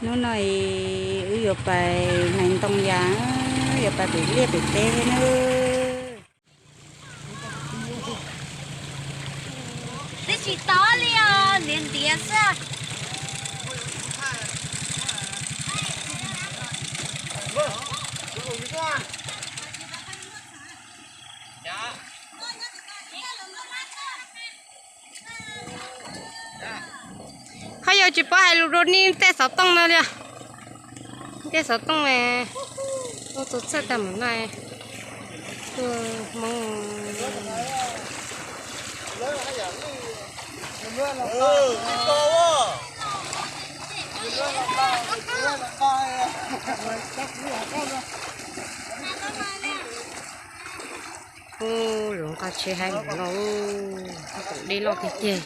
Hnub no wb yuav pais hnav ntoo yas, yuav pais pem liaj pem teb thiab nawb. Twb tsis tau li os, ntiav ntiav xwb. Koj yuav tsis paub hais lus rau nej tej xov tooj no li. Tej xov tooj ua txaus txhawj tag mus no. Tuaj Hmoob. Ub, lub nqa tsheb haib no, dej loj tiag tiag.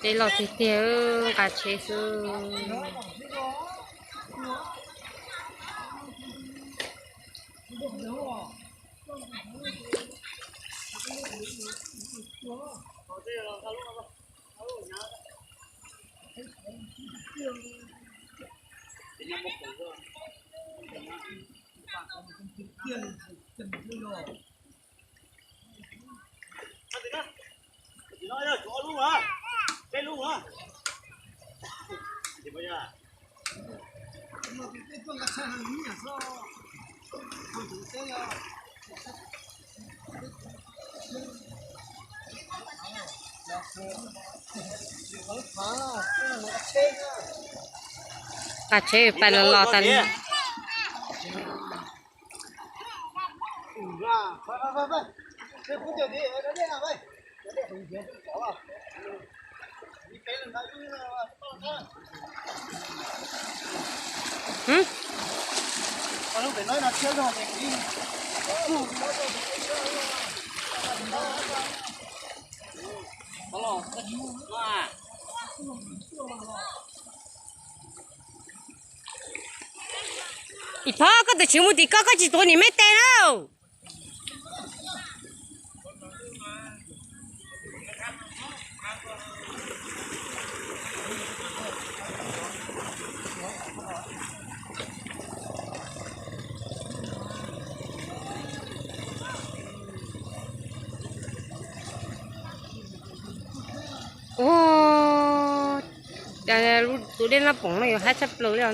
Dej loj tiag tiag, nqa tsheb xwb. Nqa tsheb pais los los tas li. Ib phov koj tus tsis mus tim koj, koj tsis tuav niam meb tes na. Ua cas tus dej no poom no yuav haib tshaj plaws li os.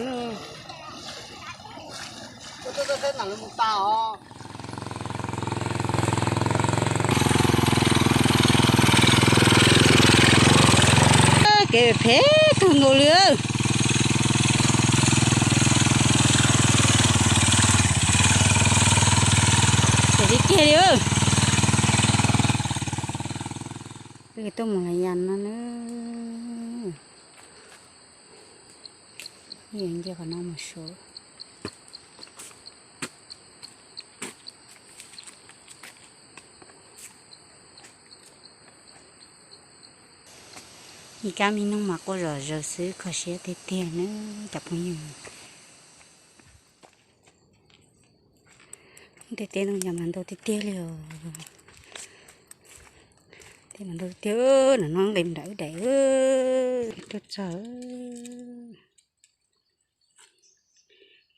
Kev phem kawg nkaus li. Phem tiag tiag li. Wb tuaj mus lawm yam no na. Wb yuav nce qhov no mus suav. Ib kab me noog mas quaj zom zaws xwb, kho siab tiag tiag na cov phooj ywg. Tej teb no yog mas ntau tiag tiag li os. Tej mas ntau tiag, no no nqis nram wb daim tuaj txog.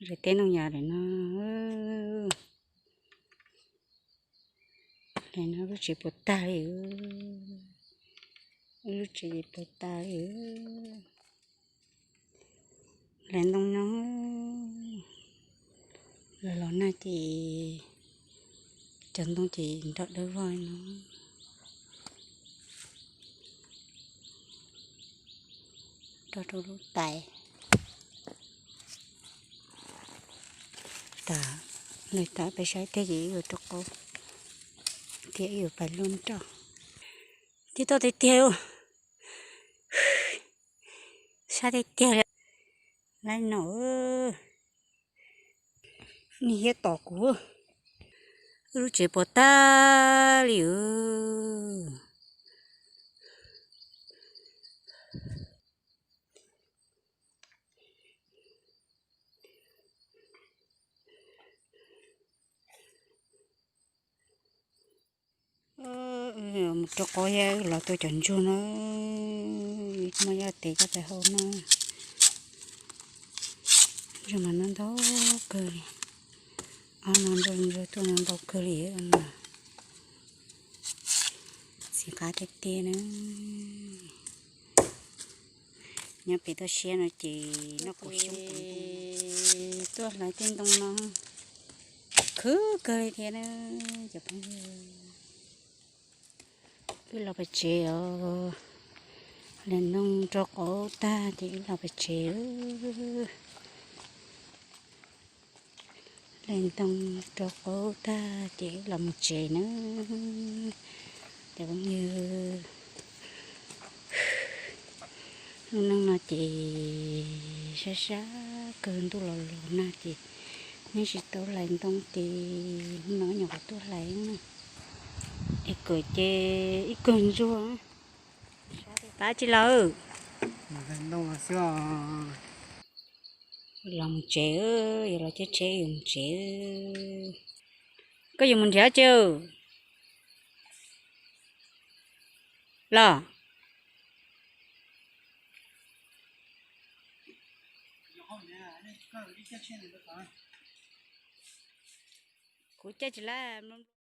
Tej teb no yog daim no, daim no lub tsev puas tag li, lub tsev puas tag li. Lawv ntoo no, lawv los nag ces cov ntoo ces nrog dawb vog no, rau rau lub tais. Tas, lawv tas peb saib tej ces wb yuav rau qau thiab wb yuav pais luaj nroj. Tib toj tiag tiag, sab tiag tiag li. Laib no, nej thiaj tos kuv, wb lub tsev puas tag li. Mus rau qub thiab los tua cov ntsuag no, muab cov tes coj pem hau no. Ntsuag mas ntau ntau kawg li. Ob no ntsuag ntsuag tuaj no ntau kawg li. Txiv qab tiag tiag na. Nyob pem toj siab no ces noj kuv xyoob kuv ntoo. Tuaj hlais tej ntoo no khwv kawg li thiab na cov phooj ywg. Wb los pem tsev os. Hlais ntoo rau qaub tag ces wb los pem tsev. Hlais ntoo rau qaub tag ces wb los mus tsev na. Cov phooj ywg, lub neej no ces sab sab kawg, ntuj los los nag ces yeej tsis tau hlais ntoo ces hnub no nyuam qhuav tuaj hlais na. Es kawm ces ib kawm ntsuag. Pab tsis los. Los mus tsev, yuav los caij tsheb yuav mus tsev. Koj yuav mus nrhiav tsev los? Kuv caij tsis laib.